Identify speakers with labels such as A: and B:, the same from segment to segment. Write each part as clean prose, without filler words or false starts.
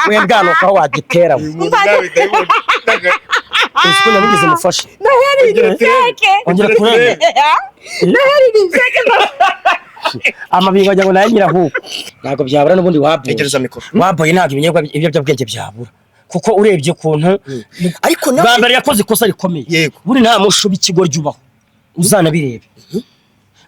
A: We bwanuka aho wagitera we. Uzi ko nabigize umufasha.
B: Noheli ni feke.
A: Ongera turebe.
B: Noheli ni feke.
A: Amabingo wagira ngo nayo nyirahuku ntabwo byabura n'ubundi waboye.
C: Tegereza mikoro.
A: Waboye ntabwo ibinyobwa ibiyobyabwenge byabura, kuko urebye ukuntu
C: Ariko
A: bwa
C: nawe
A: mbere yakoze ikosa rikomeye.
C: Yego.
A: Buri nta mushu w'ikigoryi ubaho, uzanabirebe,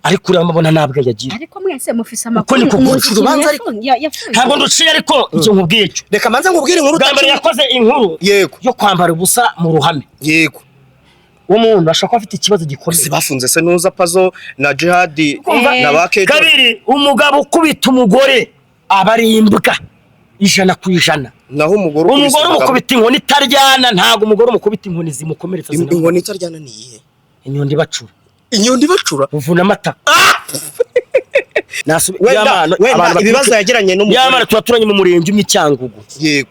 A: ariko urabona nta bwenge agira.
B: Ariko mwese mufise
A: Uko
B: amakuru.
A: niko
B: Muzi
C: kuruca urubanza
B: ikintu yafunze?
A: Ntabwo nduciye, ariko icyo nkubwiye cyo
C: Reka manze nkubwire inkuru.
A: Bwa mbere yakoze inkuru yo kwambara ubusa mu ruhame. Uwo muntu ashobora kuba afite ikibazo gikomeye.
C: Si bafunze se nuza Pazo na Jihadi
A: Kumva?
C: na ba Kejo?
A: Kabiri, umugabo ukubita umugore aba ari imbwa 100%.
C: Naho umugore ukubise
A: Umugore
C: umugabo-
A: umukubita inkoni itaryana, ntabwo umugore umukubita inkoni zimukomeretsa.
C: Inkoni itaryana ni iyihe?
A: Inyundo ibacura.
C: Inyundo ibacura?
A: Uvuna amata.
C: Wenda wenda ibibazo yagiranye n'umugore.
A: Yamana turaturanye mu murenge umwe i Cyangugu.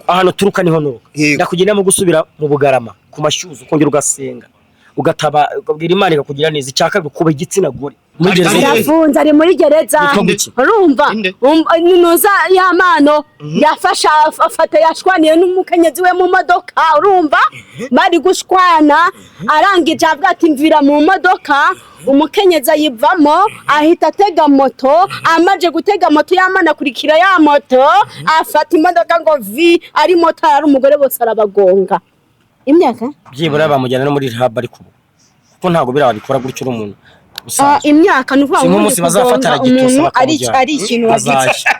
A: Ahantu uturuka niho nuruka. Ndakugira inama gusubira mu Bugarama ku mashyuza, ukongera ugasenga, ugataba, ukabwira Imana ikakugira neza. Icya kabiri, kuba igitsina gore muri gereza.
B: Yafunze, ari muri gereza.
A: Yitwa guki?
B: Urumva?
C: Inde?
B: Nuza ya mano yafasha afata yashwaniye n'umukenyezi we mu modoka. Urumva, bari gushwana, arangije avuga ati: "Mvira mu modoka." Umukenyezi ayivamo, ahita atega moto. Amaze gutega moto, yamana akurikira ya moto, afata imodoka ngo vi ari moto, ari umugore, bose arabagonga. Imyaka
A: Byibura bamujyana no muri rehab, ariko ubu kuko ntabwo biriya babikora gutyo, uri umuntu usanzwe.
B: Imyaka ni ukuvuga
A: Si
B: ngo
A: nk'umunsi
B: ubundi
A: bazafata
B: kugonga
A: aragitosa
B: umuntu ari
A: bakamujyana.
B: ari ikintu wagize.
A: Azashya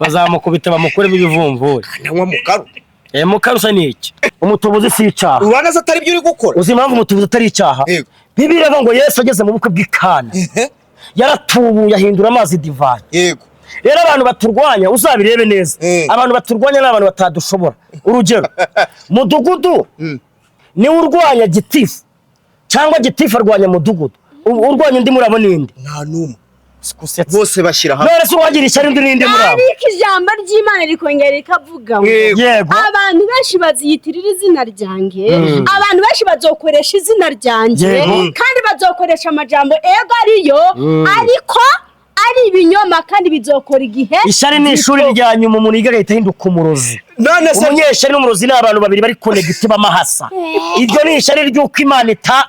A: bazamukubita bamukuremo ibivumvuri.
C: Nanywa mukaru.
A: Eh, mukarusa ni iki? Umutubuzi si icyaha.
C: Urabona se atari byo uri gukora?
A: Uzi impamvu umutubuzi atari icyaha?
C: Yego.
A: Bibiliya iravuga ngo Yesu ageze mu bukwe bw'i Kana yaratubuye, ahindura amazi divayi. Rero abantu baturwanya, uzabirebe neza, abantu baturwanya ni abantu batadushobora. Urugero, mudugudu niwe urwanya gitifu, cyangwa gitifu arwanya mudugudu. Urwanya undi murabo ninde?
C: Nta n'umwe.
A: Sikusetsa.
C: Bose bashyira hamwe.
A: None se uwagira ishyari undi ninde muri abo?
B: Ariko ijambo ry'Imana rikongera rikavuga ngo abantu benshi baziyitirira izina ryanjye, abantu benshi bazokoresha izina ryanjye, kandi bazokoresha amajambo ego ariyo, ariko ari ibinyoma, kandi bizokora igihe.
A: Ishyari ni ishuri rya nyuma umuntu yiga agahita ahinduka umurozi.
C: None se
A: Umunyeshyari n'umurozi ni abantu babiri bari connected b'amahasa. Iryo ni ishyari ry'uko Imana ita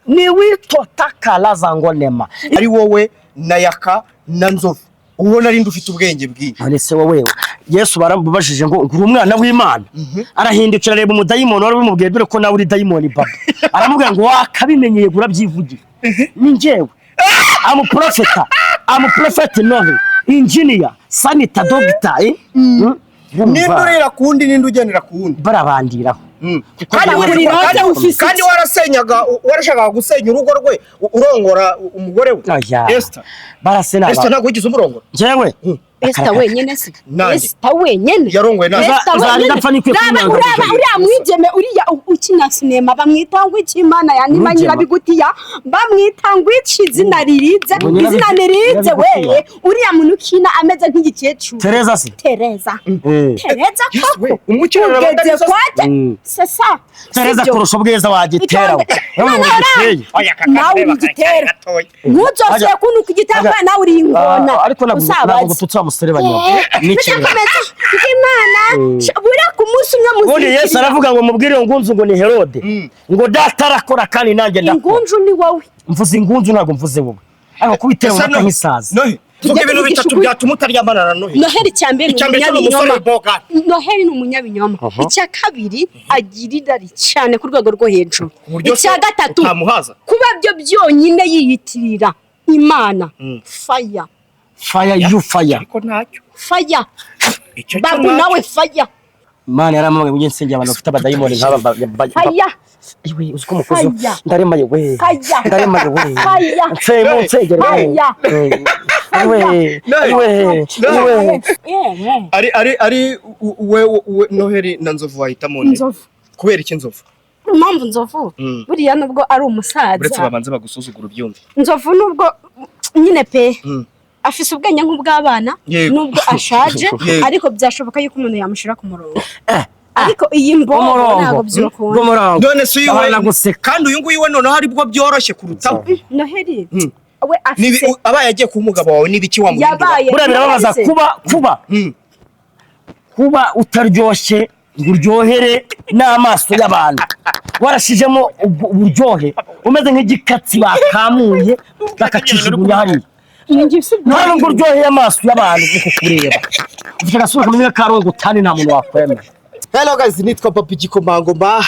A: ni witotakaraza ngo nema.
C: Ari wowe na Yaka na Nzovu, ubona ari nde ufite ubwenge bwinshi?
A: None se wowe, Yesu baramubajije ngo: "Uri umwana w'Imana?" Arahindukira areba umudayimoni wari ubimubwiye, dore ko nawe uri dayimoni baba, aramubwira ngo: "Wakabimenyeye, urabyivugira, ni njyewe. Am prophet, am prophet Nohe, engineer, sanita, doctor, eh?"
C: Ninde
A: Urumva,
C: urira ku wundi, ninde ugendera ku wundi?
A: Barabandiraho.
C: Kandi
B: Kuri roza ufise
C: kandi warasenyaga, warashakaga gusenya urugo rwe, urongora umugore we.
A: Oya.
C: Esther.
A: Barasena.
C: Esther ntabwo wigeze umurongora?
A: Njyewe?
B: Esther wenyene se?
C: Nanjye.
B: Esther wenyene.
C: Yarongoye nawe.
B: Esther
A: Nzarinda
B: wenyene.
A: mpfa nikwiye
B: Raba
A: kumwanga.
B: uraba uriya mwigeme, uriya ukina sinema, bamwita ngo iki? Imana ya nima.
A: Mwigema.
B: Nyirabigutiya bamwita ngo iki? Izina ririze.
A: Ngo
B: Izina ririze we.
A: Nyirabigutiya.
B: Uriya muntu ukina ameze nk'igikecuru.
A: Tereza se?
B: Tereza. Tereza koko.
C: Umukino
B: Ugeze kwate. C'est ça.
A: Tereza
B: Sibyo?
A: kurusha ubwiza wagitera we.
B: Itonde.
A: Urabona uburyo giteye?
B: Nawe uri igitera, ntuzosubire kunuka igitera kubera nawe uri ingona.
A: Ah, ariko ntabwo
B: Uzabaze.
A: ntabwo gututsa wa musore banyoba ni ikintu.
B: Bidakomeza Imana buriya ku munsi umwe
A: Ubundi Yesu
B: muzikirira.
A: aravuga ngo: "Mubwire iyo ngunzu ngo ni Herode ngo data arakora kandi nanjye ndakora."
B: Ingunju ni wowe.
A: Mvuze ingunzu, ntabwo mvuze wowe, ariko kubitera umwaka nk'isazi.
C: Nohe, vuga ibintu bitatu byatuma utaryamana na Nohe.
B: Noheli, icya mbere ni
C: Icya mbere cyo ni umusore
B: umunyabinyoma.
C: bogari.
B: Noheli ni umunyabinyoma. Icya kabiri, agira irari cyane ku rwego rwo hejuru.
C: Uburyo
B: Icya
C: se
B: gatatu,
C: utamuhaza.
B: kuba byo byonyine yiyitirira Imana, faya.
A: Fire, you fire.
C: Ariko ntacyo.
B: Faya.
C: Icyo cyo
B: Babu
C: ntacyo.
B: nawe faya.
A: Imana yaramamaye ngo ujye nsengera abantu bafite abadayimoni nk'aba
B: Faya.
A: Iwe, uzi ko umukozi
B: Fire.
A: ndaremaye we.
B: Fire.
A: Ndaremaye we.
B: Fire.
A: Nsenge nsengere we.
B: Fire.
A: Iwe, iwe, iwe.
B: Yewe.
C: Ari we Noheli na Nzovu, wahitamo nde?
B: Nzovu.
C: Kubera iki Nzovu?
B: Impamvu Nzovu, buriya nubwo ari
C: Uretse
B: umusaza,
C: babanze bagusuzugura ubyumve.
B: Nzovu nubwo nyine pe afise ubwenge nk'ubw'abana, nubwo ashaje, ariko byashoboka yuko umuntu yamushyira ku murongo, ariko iyi mbobo
A: Umurongo
B: ntabwo byokunda.
A: Umurongo.
C: None se uyu we
A: Abana guseka.
C: Kandi uyu nguyu we noneho aribwo byoroshye kurutaho.
B: Noheli we afise
C: Abaye agiye kuba umugabo wawe, n'ibiki wamuhindura?
B: Yabaye
A: Buriya birababaza
B: Noheli se.
A: kuba Kuba utaryoshye ngo uryohere n'amaso y'abantu, warashijemo uburyohe, umeze nk'igikatsi bakamuye bakakijugunya hariya. Nta nubwo uryoheye amaso y'abantu mu kukureba, ufite agasura kameze nk'akarongotani, nta muntu wakwemera.
C: Hello guys, nitwa Papi Gikomangoma.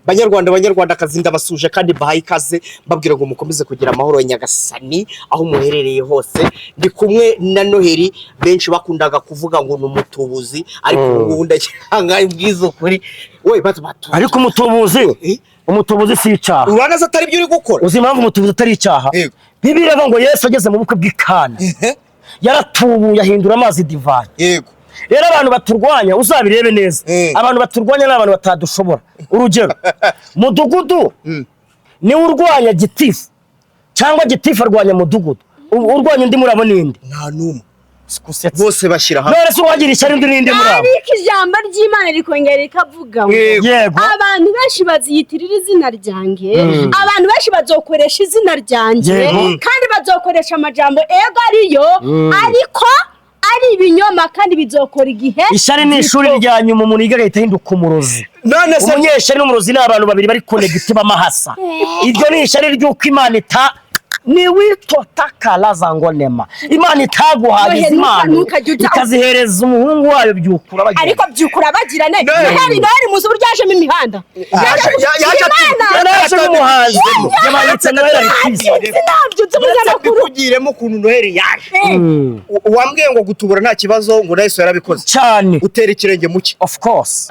C: Banyarwanda, banyarwandakazi, ndabasuje kandi mbahaye ikaze, mbabwira ngo mukomeze kugira amahoro ya Nyagasani aho muherereye hose. Ndi kumwe na Noheli, benshi bakundaga kuvuga ngo ni umutubuzi, ariko ubu ngubu ndagira mbwiza ukuri. We batu batu.
A: Ariko umutubuzi,
C: Eh?
A: umutubuzi si icyaha.
C: Urabona se atari byo uri gukora?
A: Uzi impamvu umutubuzi atari icyaha?
C: Yego.
A: Bibiliya iravuga ngo Yesu ageze mu bukwe bw'Ikana yaratubuye ahindura amazi divayi. Rero abantu baturwanya, uzabirebe neza, abantu baturwanya ni abantu batadushobora. Urugero, mudugudu niwe urwanya gitifu, cyangwa gitifu arwanya mudugudu. Urwanya undi murabo ninde?
C: Nta n'umwe.
A: Sikusetsa.
C: Bose bashyira hamwe.
A: None se uwagira ishyari undi ninde muri abo?
B: Ariko ijambo ry'Imana rikongera rikavuga ngo
C: Yego.
B: abantu benshi baziyitirira izina ryanjye, abantu benshi bazokoresha izina ryanjye, kandi bazokoresha amajambo ego ariyo, ariko ari ibinyoma, kandi bizokora igihe.
A: Ishyari ni ishuri rya nyuma umuntu yiga agahita ahinduka umurozi.
C: None se
A: Umunyeshyari n'umurozi ni abantu babiri bari connected b'amahasa. Iryo ni ishyari ry'uko Imana ita ni witotakaraza ngo nema Imana itaguhaye
B: Noheli,
A: izi impano
B: ntukajye
A: ikazihereza umuhungu wayo byukura bagira.
B: Ariko byukura bagira ne.
C: Noheli.
B: Noheli, Noheli, muzi uburyo yajemo imihanda.
C: Yaje
B: Imana.
A: Yaraje nk'umuhanzi, yamanitse Noheli ari ku isi.
B: Sinabyutse umunyamakuru.
C: Mbikugiremo ukuntu Noheli yaje. Wambwiye ngo gutubura nta kibazo, ngo na Yesu yarabikoze.
A: Cyane.
C: Utera ikirenge muke.
A: Of course.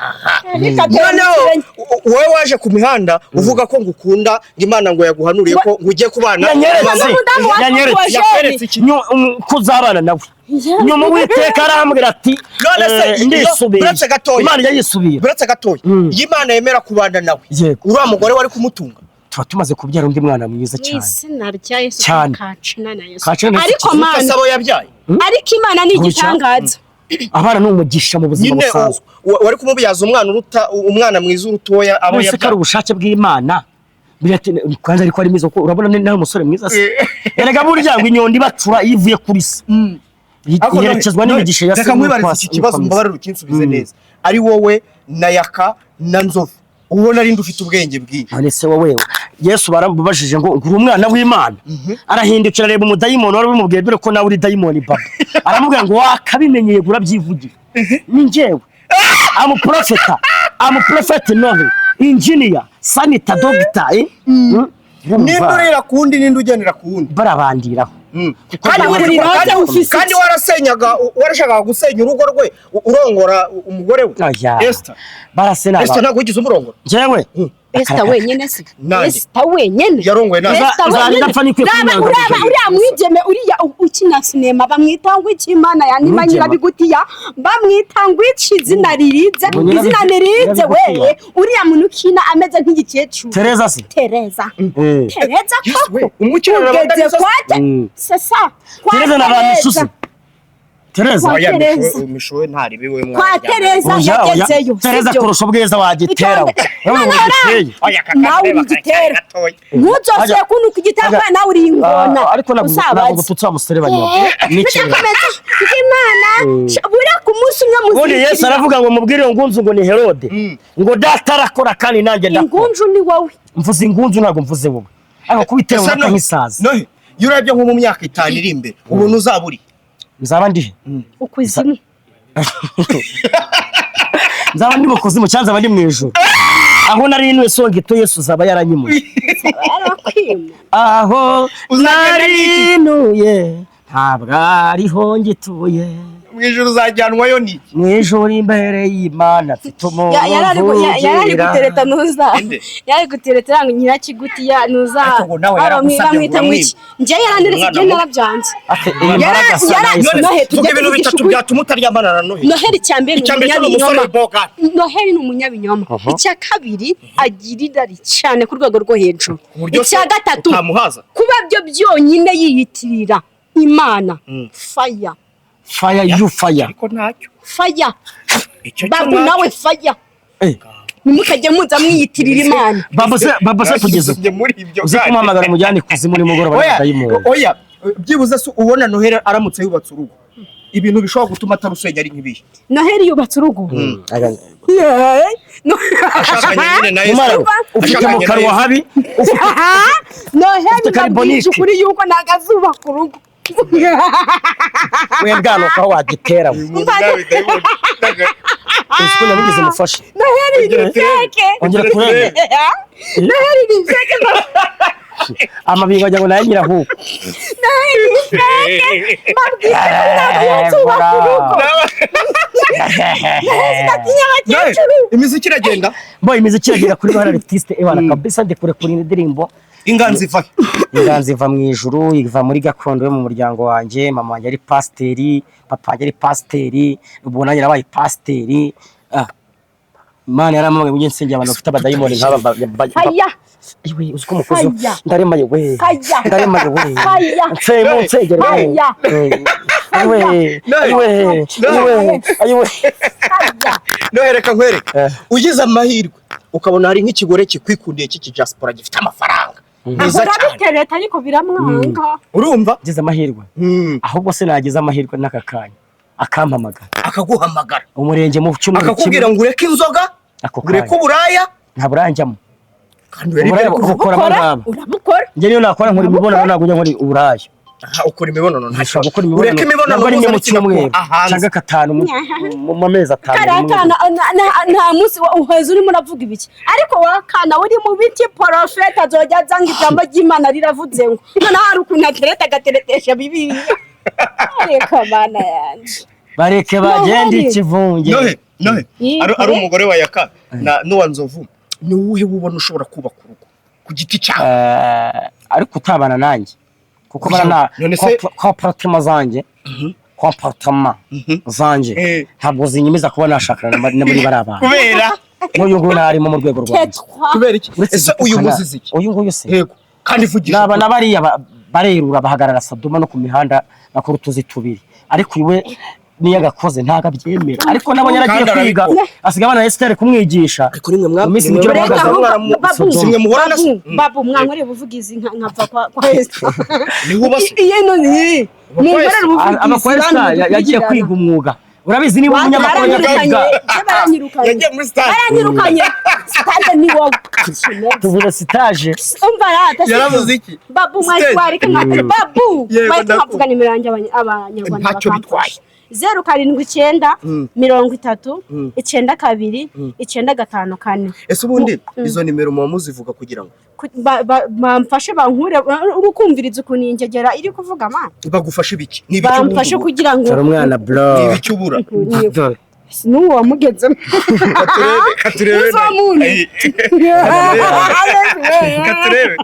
C: Noneho wowe waje ku mihanda uvuga ko ngukunda, ngo Imana ngo yaguhanuriye ko ngo ugiye kubana.
A: Yanyeretse.
B: Umudamu wa
A: Yanyeretse.
C: Yakweretse iki?
A: Kuzabana nawe nyuma, Uwiteka arambwira ati
C: None se
A: ndisubiye.
C: Buretse gatoya.
A: Imana ijya yisubira.
C: Buretse gatoya. Iyo Imana yemera kubana nawe,
A: Yego.
C: uriya mugore wari kumutunga?
A: Tuba tumaze kubyara undi mwana mwiza cyane.
B: Izina rya Yesu.
A: Cyane.
B: Kacina na Yesu.
A: Kacina na Yesu.
B: Ariko Mana,
C: Utasaba yabyaye.
B: ariko Imana ni
A: Ntucya.
B: igitangaza.
A: Abana ni umugisha mu buzima
C: Nyine
A: busanzwe.
C: wari kumubyaza umwana uruta, umwana mwiza uruta uwo abo
A: None se ko ari
C: yabyaye.
A: ubushake bw'Imana? Kandi ariko ari mwiza, kuko urabona ni nawe umusore mwiza se. Erega burya ngo inyundo ibacura iyo ivuye kuri se
C: Ariko
A: iherekezwa n'imigisha ya se.
C: Reka nkwibarize iki kibazo, mbabarire ukinsubize neza. Ari wowe na Yaka na Nzovu, ubona ari nde ufite ubwenge bwinshi?
A: None se wowe, Yesu baramubajije ngo uri umwana w'Imana, arahindukira areba umudayimoni wari ubimubwiye, dore ko nawe uri dayimoni baba, aramubwira ngo wakabimenyeye, urabyivugira, ni njyewe. Am profeta, am prophet Nohe, engineer, sanita, doctor, eh?
C: Ninde
A: Urumva,
C: urira ku wundi, ninde ugendera ku wundi?
A: Barabandiraho.
C: Kandi
B: Bakuri roza ufise
C: kandi
B: iki?
C: warasenyaga, warashakaga gusenya urugo rwe, urongora umugore we.
A: Oya.
C: Esther.
A: Barase naba.
C: Esther ntabwo wigeze umurongora?
A: Njyewe?
B: Esther wenyene se?
C: Nanjye.
B: Esther wenyene.
C: Yarongoye nawe.
B: Esther
A: Nzajya
B: wenyene.
A: ndapfa nikwiye
B: Raba,
A: kumwanga.
B: uraba uriya mwigeme, uriya ukina sinema, bamwita ngo iki? Imana ya nima.
A: Mwigema.
B: Nyirabigutiya bamwita ngo iki? Izina ririze.
A: Ngo
B: Izina nirize.
A: Nyirabigutiya.
B: Wewe, uriya muntu ukina ameze nk'igikecuru.
A: Tereza se?
B: Tereza. Tereza.
C: Yes,
B: Koko
C: we. Umukino
B: ugeze kwate sesa kwa
A: Tereza na ba
B: Tereza.
A: Mishusi Tereza.
B: Kwa
C: Oya,
B: Tereza.
C: Mishuwe ntaribi we mwana.
B: Kwa Tereza.
A: Oya, oya.
B: Yagezeyo.
A: Tereza
B: sibyo?
A: kurusha ubwiza wagitera we. Urabona
B: None
A: uburyo uteye.
C: Oya, kakandeba
B: Nawe uri
C: karacyari
B: igitera.
C: gatoya.
B: Ntuzosubire
A: Ajya.
B: kunuka igitera,
A: Ajya.
B: nawe uri ingona.
A: Ah, ariko ntabwo
B: Uzabaze.
A: gututsa wa musore banyoba ni ikintu.
B: Bidakomeza Imana buriya ku munsi umwe
A: Ubundi Yesu
B: muzikirira.
A: aravuga ngo mubwire iyo ngunzu ngo ni Herode, ngo data arakora kandi nanjye ndakora.
B: Ingunju ni wowe.
A: Mvuze ingunzu, ntabwo mvuze wowe, ariko kubitera
C: Ese
A: urata nk'isazi.
C: Nohe, iyo urebye nko mu myaka 5 iri imbere, ubona uzaba uri
A: Nzaba ndihe?
B: Ukuzimu.
A: Nzaba ndi mu kuzimu cyangwa nzaba ndi mu ijuru? Aho nari ntuye songa ito, Yesu uzaba yaranyimuye.
B: Yarakwima.
A: Aho
C: Uzagenda
A: nari ntuye ntabwo ariho ngituye.
C: Mu ijuru uzajyanwayo ni iki?
A: Mu ijuru imbere y'Imana mfite umuntu
B: Yarari
A: uvugira.
B: gutereta nuza.
C: Inde?
B: Yari gutereta ngo nyirakigutiya nuza.
C: Ariko ngo nawe yaragusabye ngo
B: Bamwita ngo iki? Njye yaranderetse.
C: Umwana
B: Njye
C: muto.
B: narabyanze.
A: Ate, iyi mbaraga sa nayise.
C: None
B: Nohe,
C: se,
B: tujye
C: vuga ibintu
B: tuvugisha
C: bitatu
B: ukuri.
C: byatuma utaryamana na Noheli.
B: Noheli, icya mbere ni
C: Icya mbere cyo ni umusore
B: umunyabinyoma.
C: bogari.
B: Noheli ni umunyabinyoma. Icya kabiri, agira irari cyane ku rwego rwo hejuru.
C: Ku buryo
B: Icya
C: se
B: gatatu,
C: utamuhaza.
B: kuba byo byonyine yiyitirira Imana, faya.
A: Fire, you fire.
C: Ariko ntacyo.
B: Faya.
C: Icyo cyo
B: Babu
C: ntacyo.
B: nawe faya.
A: Eh,
B: Ntimukajye muza mwiyitirira Imana.
A: Babu se, babu se kugeza
C: Njye muri ibyo
A: uzi
C: kandi.
A: kumuhamagara umujyane ikuzimu nimugoroba
C: Oya,
A: n'abadayimoni.
C: oya, byibuze se ubona Noheli aramutse yubatse urugo? Ibintu bishobora gutuma atarusenya ari nk'ibihe?
B: Noheli yubatse urugo. Yeee.
C: Ashakanye nyine na Yesu.
A: Umara ufite mu
C: Ashakanye na
A: kanwa
C: Yesu.
A: habi ufite.
B: Noheli,
A: Ufite
B: mbabwije
A: carbonique.
B: ukuri yuko ntabwo azubaka urugo.
A: We bwanuka aho wagitera we.
C: Umuntu nawe ndabibona.
A: Uzi ko nabigeze mufashe.
B: Noheli ni
C: Ongera turebe.
B: fake.
A: Ongera turebe.
B: Noheli ni fake.
A: Amabingo wagira ngo nayo nyirahuku.
B: Noheli ni fake, mbabwije ko ntabwo yazubaka urugo. Noheli atinya abakecuru.
C: Imiziki iragenda.
A: Mbo imiziki iragera kuri bara artiste ebana kabisa, ndekure kuri indirimbo.
C: Inganzo iva he?
A: Inganzo iva mu ijuru, iva muri gakondo yo mu muryango wanjye. Mama wanjye ari pasiteri, papa wanjye ari pasiteri, ubwo nanjye nabaye pasiteri. Ah, Imana yarampamagaye ngo njye nsengera abantu bafite abadayimoni nk'aba
B: Haya.
A: Iwe, uzi ko umukozi
B: Haya.
A: ndaremaye we.
B: Haya.
A: Ndaremaye we.
B: Haya.
A: Nseye nsengere we.
B: Haya.
A: Ayiwe, ayiwe, ayiwe, ayiwe.
B: Haya.
C: Nohe, reka nkwereke.
A: Eh.
C: Ugize amahirwe ukabona hari nk'ikigore kikwikundiye cy'ikijasipora gifite amafaranga meza
B: Ahora
C: cyane.
B: bitereta ariko biramwanga.
C: Urumva?
A: Ngize amahirwe, ahubwo se nagize amahirwe n'aka kanya akampamagara,
C: Akaguhamagara,
A: umurenge mu cyumweru
C: akakubwira
A: kimwe
C: ngo ureke inzoga,
A: ako
C: ureke
A: kanya
C: uburaya,
A: nta buranjyamo.
C: Kandi urebe
A: Uburaya
C: ibyo ari kuvuga.
A: bukoramo
B: Ukora
A: nk'aba.
B: Uramukora.
A: Njye niyo nakora nkora imibonano, ntabwo njya nkora uburaya.
C: Aha, ukora imibonano nta
A: Nshobora
C: kibazo.
A: gukora imibonano
C: Ureke imibonano
A: ntabwo ari imwe mu
C: mpuzabitsina
A: cyumweru
C: ahanze.
A: cyangwa gatanu mu mezi 5
B: Kariya
A: rimwe.
B: kana nta munsi uheze urimo uravuga ibiki, ariko wa kana uri mu biti, porofeti azojya aza ngo ijambo ry'Imana riravuze ngo noneho hari ukuntu atereta agateretesha Bibiliya. Reka mana yanjye.
A: Bareke bagende
B: Noheli.
A: ikivunge.
C: Nohe, Nohe,
B: Yego.
C: ari umugore wa Yaka na n'uwa Nzovu, ni uwuhe wubona ushobora kubaka urugo ku giti cyawe?
A: Ariko utabana nanjye kuko bara
C: None se-
A: comportement zanjye, comportement zanjye ntabwo zinyemeza kuba nashakana na muri bariya bantu.
C: Kubera?
A: N'uyu nguyu ntarimo mu rwego rwanjye.
B: Tetwa.
C: Kubera iki?
A: Uretse
C: Ese uyu
A: gutukana,
C: muzizi iki?
A: Uyu nguyu se?
C: Yego, kandi vugisha
A: Naba
C: ukuri.
A: na bariya barerura bahagarara Saduma no ku mihanda bakora utuzi tubiri, ariko uyu we niyo agakoze ntabwo abyemera, ariko nabonye yaragiye
C: Kandi
A: kwiga,
C: arabikora.
A: asigaye abana Esiteri kumwigisha.
C: Ariko nimwe
A: Mu minsi
C: nimwe
A: mike
B: Reka
A: bahagaze.
B: ahubwo babu,
C: Simwe muhorana se?
B: babu, babu, mwankoreye ubuvugizi nkava kwa Esther.
C: Niho uba se?
B: Iyo none munkorere ubuvugizi.
A: Abakoresha
B: bantu
A: yagiye
B: dukurikirana.
A: kwiga umwuga, urabizi niba umunyamakuru
B: Baranyirukanye,
A: yakiga.
B: je baranyirukanye.
C: Yagiye muri stade.
B: Baranyirukanye. Stade ni wowe.
A: Tuvuze stage.
B: Umva rata.
C: Yaravuze iki?
B: Babu,
C: Stage.
B: mwareka nka babu.
C: Yego,
B: Mwareka
C: ndakumva.
B: nkavuga nimero yanjye abanyarwanda
C: Ntacyo
B: bakamfasha.
C: bitwaye.
B: 079 30 92 954.
C: Ese ubundi izo nimero muba muzivuga kugira ngo
B: Bamfashe bankure, urukumviriza ukuntu iyi ngegera iri kuvuga mana.
C: Bagufashe ibiki? Ni ibiki
B: Bamfashe
C: ubura?
B: kugira ngo
A: Dore umwana bro.
C: Ni ibiki ubura?
A: Dore.
B: N'uwo wamugezemo.
C: Katurebe, katurebe.
B: Uzo muntu.
C: Ayi, katurebe.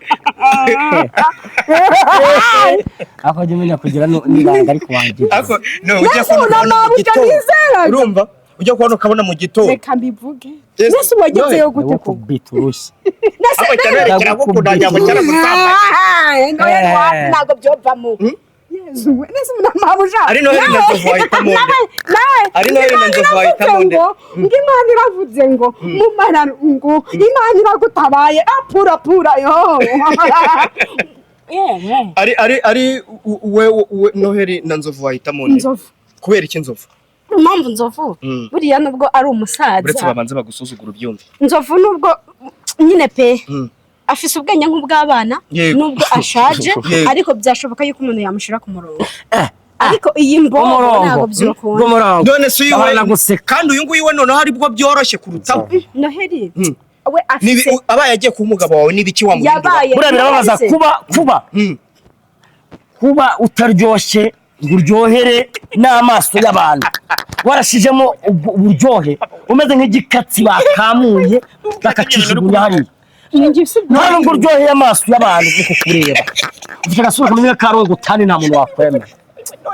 A: Ako jya umenya kugira n'ibanga ariko wanjye.
C: Ako no ujya kubona ukabona mu
B: Ntabwo
C: gitondo.
B: nizeraga.
C: Urumva? Ujya kubona ukabona mu gitondo.
B: Reka mbivuge.
C: Yes.
B: Nese wagezeyo gute ko?
A: Ndagukubita urushyi.
B: Nese
C: Ako cyane kiragukunda cyangwa cyaragusambanya.
B: Ngoya wapi, ntabwo byovamo. Yezu we, nese munamabuja.
C: Ari Noheli na Nzovu wahitamo nde?
B: Nawe.
C: Ari Noheli na Nzovu wahitamo nde?
B: Ngo Imana iravuze ngo mumara ngo Imana iragutabaye apura pura yo. Yewe.
C: Ari we Noheli na Nzovu wahitamo nde?
B: Nzovu.
C: Kubera iki Nzovu?
B: Impamvu Nzovu, buriya nubwo ari umusaza,
C: Uretse babanze bagusuzugura ubyumve.
B: Nzovu nubwo nyine pe afise ubwenge nk'ubw'abana, nubwo ashaje, ariko byashoboka yuko umuntu yamushyira ku murongo, ariko iyi mbobo
A: Umurongo.
B: ntabwo byokunda.
A: Umurongo.
C: None se uyu we
A: Abana guseka.
C: Kandi uyu nguyu we noneho aribwo byoroshye kurutaho.
B: Noheli we afise
C: Abaye agiye kuba umugabo wawe n'ibiki wamuhindura?
B: Yabaye
A: Buriya birababaza
B: yabaye-
A: kuba kuba utaryoshye ngo uryohere n'amaso y'abantu, warashijemo uburyohe, umeze nk'igikatsi bakamuye bakakijugunya hariya.
B: Ni njye usibye-
A: Nta nubwo uryoheye amaso y'abantu mu kukureba, ufite agasura kameze nk'akarongo utani, nta muntu wakwemera.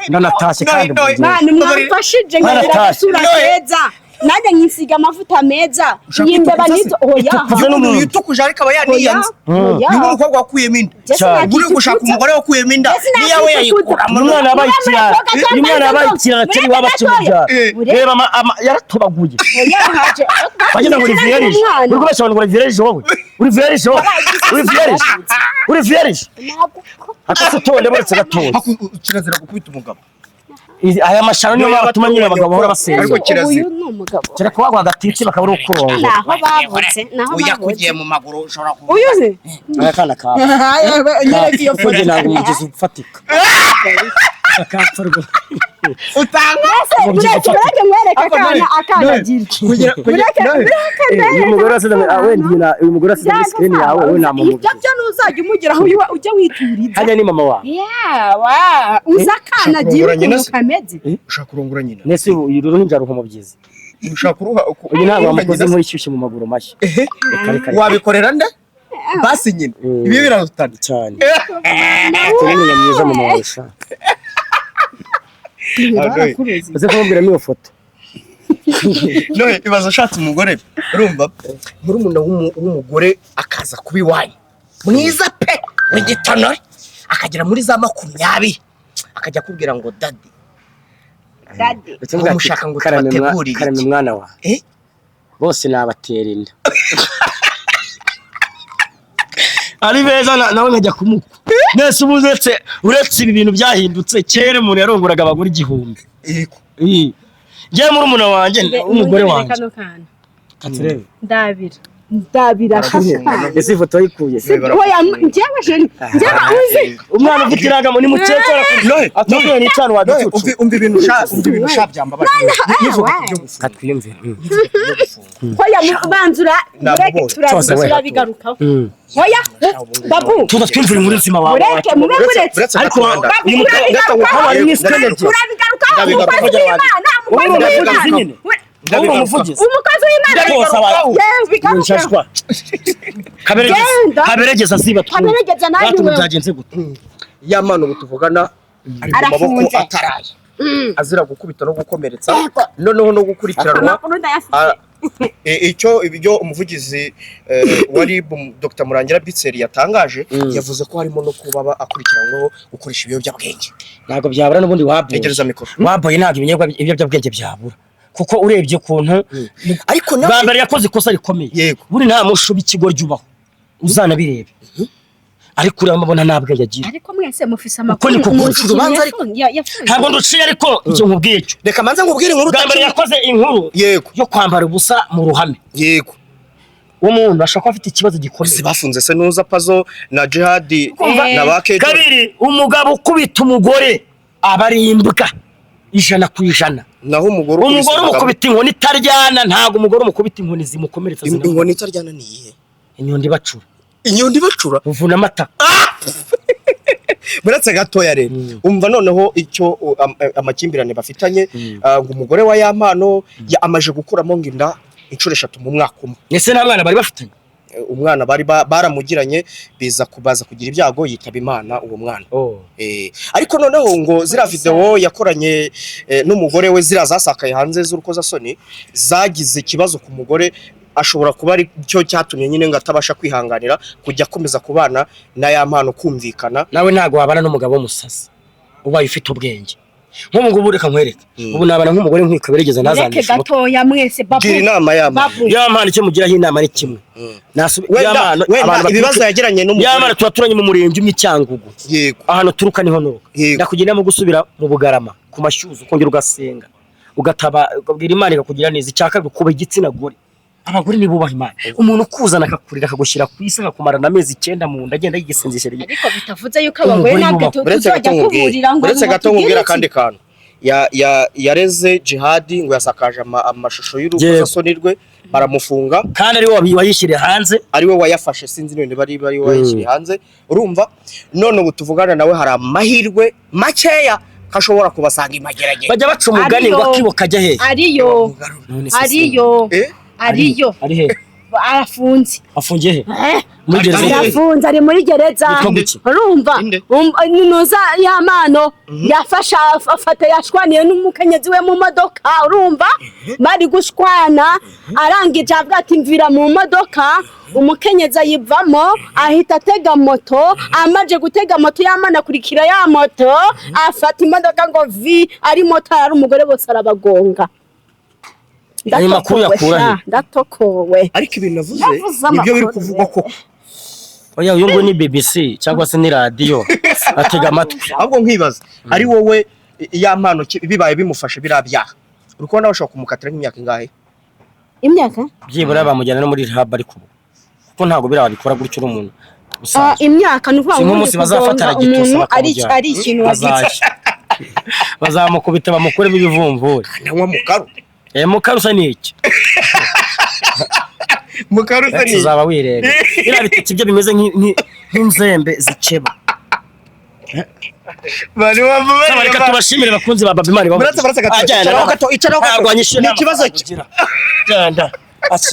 A: Ndanatashye kandi
C: Noheli,
A: buryoshye.
B: Mwana, mwamfashije nkagira
A: Baratashye.
B: agasura keza, nanjye nkisiga amavuta meza.
C: Ushaka
B: Iyi mbeba
C: kwitukuza se?
B: nizo oya.
A: Itukuze
C: Umuntu
A: n'umuntu.
C: yitukuje ariko aba
B: Oya.
C: yaniyanze.
B: Oya.
C: Ni nk'umukobwa wakuyemo inda.
B: Jye
A: Cyane.
C: Uri gushaka
B: sinakitukuza.
C: umugore wakuyemo inda,
B: Jye
C: niyawe
B: sinakitukuza.
C: yayikuramo.
A: Uyu mwana yabaye ikirara, uyu mwana yabaye ikirara kera iwabo akimubyara. Reba yaratobaguye, wagira ngo uri vierge. Uri kubeshya abantu ngo uri vierge, wowe uri vierge, wowe uri vierge, uri vierge. Akase utonde, buretse gatoya.
C: Kirazira gukubita umugabo.
A: Aya mashano niyo
C: Niyo
A: batuma nyine abagabo bahora basenga.
C: Ariko kirazira.
B: Uyu ni umugabo.
A: Kereka wagwa agatitsi bakaba ari ukurongora.
B: Naho bavutse, naho
C: Uya
B: bavutse.
C: kugiye mu maguru ushobora kuvuga.
B: Uyu se?
A: Aya kana kawe.
D: Nyereka iyo
A: Kuko njye ntabwo umugezi ufatika. Akapfa rwose.
C: Utanga
A: Umubyizi
B: Ureke,
A: ufatika.
B: ureke mwereke
C: Ariko
B: akana
C: Noheli,
B: akana
C: Noheli,
B: agira.
C: kugira
B: Ureke,
C: Noheli,
B: ureke
A: Uyu
B: mwereke
A: mugore wasize
B: akana.
A: wenda uyu mugore wasize muri screen yawe wowe nta muntu.
D: Ibyo byo ntuzajya umugeraho, ujya wituriza.
A: Hajya ni mama wawe.
B: Yawa, uzi akana agira
C: Ushaka kurongora nyina
B: ukuntu
C: se?
B: kameze.
C: Ushaka kurongora nyina.
A: Nese uyu ruhinja ruha umubyizi.
C: Ushaka kuruha
A: Uyu ntabwo wamukoze muri ishyushye mu maguru mashya. Reka reka reka.
C: Wabikorera nde? Basi nyina. Ibi birarutana.
A: Cyane. Turi ni mwiza mama wawe sha. Uze kumubwira n'iyo foto.
C: Noheli, ibaze ushatse umugore, urumva murumuna w'umugore akaza kuba iwanyu mwiza pe w'igitonore, akagera muri za 20 akajya akubwira ngo daddy.
B: Daddy.
A: Ndetse mubwira ati,
C: Mushaka ngo
A: "Karame
C: tubategurire
A: karame
C: iki?"
A: mwana wa.
C: Eh?
A: Bose nabatera inda. Ari beza nawe nkajya kumukwa. Nese ubu uretse ibi bintu byahindutse, kera umuntu yarongoraga abagore 1000.
C: Yego.
A: Njyewe murumuna wanjye w'umugore
B: Mwereke
A: wanjye.
B: kano kana.
A: Katurebe.
B: Ndabira. Ndabira akana.
A: Ese ifoto wayikuye?
B: Oya, njyewe jeni, njyewe uzi.
A: Umwana ufite irangamuntu ni mukecuru
C: Noheli,
A: atubwiye n'icana
C: Noheli,
A: waducucu.
C: umva ibintu sha, umva ibintu sha byambabaje. Nivuga ku byo gufunga.
A: Katwiyumvire.
B: Oya, banzura,
C: Namubonye.
B: mureke
A: Cyose we.
B: turabigarukaho. Oya, babu.
A: Tuza twiyumvire inkuru nzima wawe.
B: Mureke, mube muretse.
C: Uretse
A: Ariko
C: gato,
A: uyu mugabo
B: Turabigarukaho.
A: ari n'isikeneje.
B: Turabigarukaho.
C: Ndabigarukaho.
B: Umukozi w'Imana,
A: Wowe
B: umukozi
A: uri umuvugizi
B: w'Imana.
A: nyine. Wowe uri umuvugizi.
B: Umukozi w'Imana.
A: Rwose aba-
B: Yewe, bigarukeho.
A: Nshashwa. Kaberegeza.
B: Genda.
A: Kaberegeza ziba twumve.
B: Kaberegeza nanjye
A: Batumu
B: wewe.
A: byagenze gute?
C: Ya mpano ubu tuvugana ari mu maboko
B: Arafunze.
C: ataraye, azira gukubita no gukomeretsa, noneho no gukurikiranwa.
B: Amakuru ndayafite.
C: Icyo ibyo umuvugizi wa RIB Dr Murangira Bitseri yatangaje, yavuze ko harimo no kuba akurikiranyweho gukoresha ibiyobyabwenge.
A: Ntabwo byabura n'ubundi waboye.
C: Tegereza mikoro.
A: Waboye ntabwo ibiyobyabwenge byabura. Kuko urebye ukuntu
C: Ariko
A: bwa
C: nawe
A: mbere yakoze ikosa rikomeye.
C: Yego.
A: Buri nta mushu b'ikigoryi ubaho. Uzanabirebe. Ariko urabona nta bwenge agira.
B: Ariko mwese mufise
A: Uko
B: amakuru.
A: niko
B: Muzi
C: guca
B: ikintu
C: urubanza ariko.
B: yafunze.
A: Ntabwo nduciye ariko icyo nkubwiye cyo.
C: Reka manze nkubwire inkuru
A: Bwa mbere
C: utaciye.
A: yakoze inkuru
C: Yego.
A: yo kwambara ubusa mu ruhame.
C: Yego.
A: Uwo muntu ashobora kuba afite ikibazo gikomeye.
C: Si bafunze se nuza Pazo na Jihadi na ba Kejo.
A: Kabiri, umugabo ukubita umugore aba ari imbwa 100%.
C: Naho umugore ukubise
A: Umugore
C: umugabo-
A: umukubita inkoni itaryana, ntabwo umugore umukubita inkoni zimukomeretsa.
C: Inkoni itaryana ni iyihe?
A: Inyundo ibacura.
C: Inyundo ibacura?
A: Ruvuna amata.
C: Buretse gatoya rero, umva noneho icyo amakimbirane bafitanye, ngo umugore wa Yampano amaje gukuramo ngo inda inshuro 3 mu mwaka umwe.
A: Ese nta mwana bari bafitanye?
C: Umwana bari baramugiranye, biza kubaza kugira ibyago yitaba Imana uwo mwana. Ariko noneho ngo ziriya video yakoranye n'umugore we, ziriya zasakaye hanze z'urukozasoni, zagize ikibazo ku mugore, ashobora kuba ari cyo cyatumye nyine ngo atabasha kwihanganira kujya akomeza kubana na Yampano kumvikana.
A: Nawe ntabwo wabana n'umugabo w'umusazi ubaye ufite ubwenge. Nk'ubu ngubu reka nkwereke. Ubu nabana nk'umugore nk'ikaberegeza
B: Mureke
A: ntazandishe umutwe.
B: gatoya mwese, babu.
C: Gira inama Yampano.
B: Babu.
A: Yampano icyo mugiraho inama ni kimwe.
C: Wenda
A: Yampano,
C: wenda
A: abantu
C: ibibazo yagiranye n'umugore.
A: Yampano turaturanye mu murenge umwe i Cyangugu.
C: Yego.
A: Ahantu turuka niho nuruka.
C: Yego.
A: Ndakugira inama gusubira mu Bugarama ku mashyuza ukongera ugasenga. Ugataba ukabwira Imana ikakugira neza. Icya kabiri kuba igitsina gore. Abagore nibubaha Imana. Umuntu ukuzana akakurira akagushyira ku isi akakumarana amezi 9 mu nda agenda yigisinzisha.
B: Ariko bitavuze yuko abagore
A: Umugore
B: ntabwo
A: yubahwa.
C: Uretse
B: tuzajya
C: gato nkubwire,
B: kuburira ngo
C: uretse gato
B: mutugire
C: nkubwire
B: iki.
C: akandi kantu. Yareze Jihadi ngo yasakaje amashusho y'urukozasoni rwe, baramufunga.
A: Kandi ari we wayishyiriye hanze.
C: Ari we wayafashe, sinzi none bari wayishyiriye hanze. Urumva none ubu tuvugana nawe hari amahirwe makeya ko ashobora kubasanga imageragere.
A: Bajya baca umugani ngo akibo kajya hehe?
B: Ariyo.
A: None se
B: Ariyo. Ariyo.
A: Ari hehe?
B: Arafunze.
A: Afungiye he? Muri gereza.
B: Arafunze, ari muri gereza.
A: Yitwa guki?
B: Urumva?
C: Inde.
B: Nuza Yampano yafashe afata yashwaniye n'umukenyezi we mu modoka, urumva? Bari gushwana, arangije avuga ati mvira mu modoka, umukenyezi ayivamo ahita atega moto, amaje gutega moto Yampano akurikira ya moto, afata imodoka ngo vi ari moto ari umugore bose arabagonga.
A: Ayo makuru yakura he?
B: Ndatokowe.
C: Ariko ibintu navuze
B: Navuze
C: nibyo biri
B: amakuru.
C: kuvugwa koko.
A: Oya, uyu nguyu ni BBC cyangwa se ni radiyo atega amatwi.
C: Ahubwo nkibaza ari wowe Ya Mpano bibaye bimufashe biriya byaha, uri kubona bashobora kumukatira nk'imyaka ingahe?
B: Imyaka?
A: Byibura bamujyana no muri rehab, ariko ubu kuko ntabwo biriya babikora gutyo, uri umuntu
B: Ah,
A: usanzwe.
B: imyaka ni ukuvuga
A: Si
B: ngo
A: nk'umunsi
B: ubundi
A: bazafata
B: kugonga
A: aragitosa
B: umuntu ari
A: bakamujyana.
B: ari ikintu wagize.
A: Azashya, bazamukubita bamukuremo ibivumvuri.
C: Nanywa mukaru.
A: Eh, mukarusa ni iki?
C: Mukaru se ni
A: Tuzaba wireba biriya bitutsi byo bimeze nk'inzembe zikeba.
C: Bari bava.
A: Saba, reka tubashimire bakunzi ba Babi Imana.
C: Muratse, muratse gato. Icaraho gato, icaraho gato.
A: Ntabwo wanyishyuye.
C: Ni
A: Nta
C: ikibazo
A: mafaranga ugira. Genda.